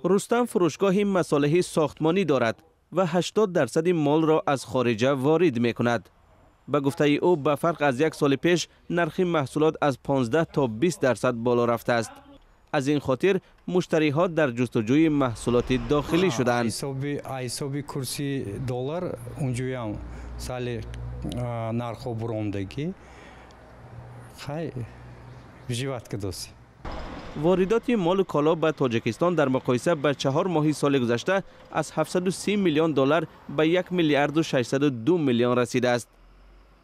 Рустам фурӯшгоҳи масолеҳи сохтмонӣ дорад ва 80 дарсади молро аз хориҷа ворид мекунад. Ба гуфтаи ӯ, ба фарқ аз як соли пеш, нархи маҳсулот аз 15 то 20% боло рафтааст. Аз ин хотир муштариҳо дар ҷустуҷӯи маҳсулоти дохилӣ шудаанд. Ҳисоби курси доллар унҷоям сали нархҳо буромдагӣ, хай, выживать кадоси. Воридоти молу коло ба Тоҷикистон дар муқоиса ба 4 моҳи соли гузашта аз 730 миллион доллар ба 1 миллиарду 602 миллион расидааст.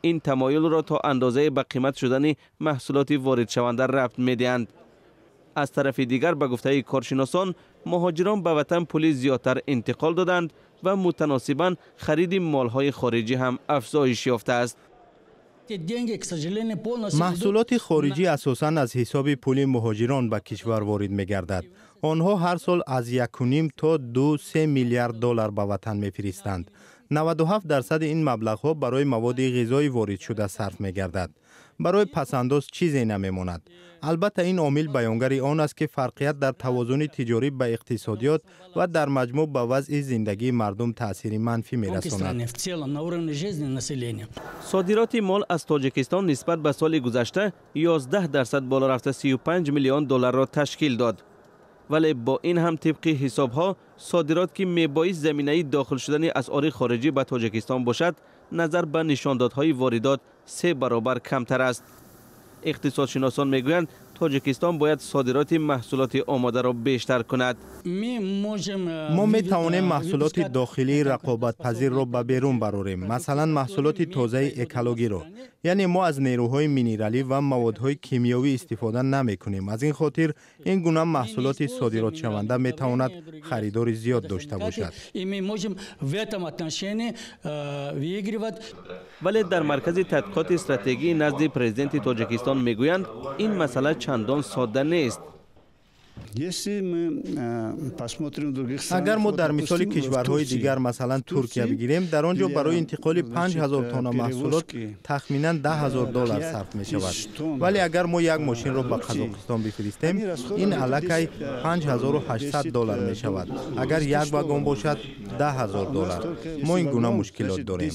Ин тамоюлро то андозае ба қимат шудани маҳсулоти воридшаванда рабт медиҳанд. Аз тарафи дигар, ба гуфтаи коршиносон, муҳоҷирон ба ватан пули зиёдтар интиқол доданд ва мутаносибан хариди молҳои хориҷӣ ҳам афзоиш ёфтааст. Маҳсулоти хориҷӣ асосан аз ҳисоби пули муҳоҷирон ба кишвар ворид мегардад. Онҳо ҳар сол аз 1,5 то 2-3 миллиард доллар ба ватан мефиристанд. 97 дарсади ин маблағҳо барои маводи ғизоӣ воридшуда сарф мегардад. Барои пасандоз чизе намемонад. Албатта, ин омил баёнгари он аст, ки фарқият дар тавозуни тиҷорӣ ба иқтисодиёт ва дар маҷмӯъ ба вазъи зиндагии мардум таъсири манфӣ мерасонад. Содироти мол аз Тоҷикистон нисбат ба соли гузашта 11% боло рафта, 35 миллион долларро ташкил дод. Вале бо ин ҳам, тибқи ҳисобҳо, содирот, ки мебоист заминаи дохил шудани асъори хориҷӣ ба Тоҷикистон бошад, назар ба нишондодҳои воридот се баробар камтар аст. Иқтисодшиносон мегӯянд, Тоҷикистон бояд содироти маҳсулоти омодаро бештар кунад. Мо метавонем маҳсулоти дохилии рақобатпазирро ба берун барорем, масалан, маҳсулоти тозаи экологиро. Яъне мо аз нерӯҳои минералӣ ва маводҳои кимиёвӣ истифода намекунем. Аз ин хотир ин гуна маҳсулоти содиротшаванда метавонад харидори зиёд дошта бошад. Вале дар Маркази тадқиқоти стратегии назди Президенти Тоҷикистон мегӯянд, ин масъала чандон содда нест. Агар мо дар мисоли кишварҳои дигар, масалан, Туркия бигирем, дар он ҷо барои интиқоли 5000 тонна маҳсулот тахминан 10 000 доллар сарф мешавад. Вале агар мо як мошинро ба Қазоқистон бифиристем, ин аллакай 5800 доллар мешавад. Агар як вагон бошад, 10 000 доллар. Мо ин гуна мушкилот дорем.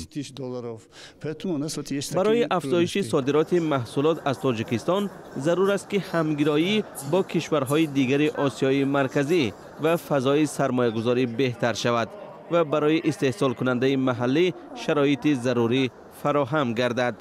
Барои афзоиши содироти маҳсулот аз Тоҷикистон зарур аст, ки ҳамгироӣ бо кишварҳои дигари Осиёи Марказӣ ва фазои сармоягузорӣ беҳтар шавад ва барои истеҳсолкунандаи маҳаллӣ шароити зарурӣ фароҳам гардад.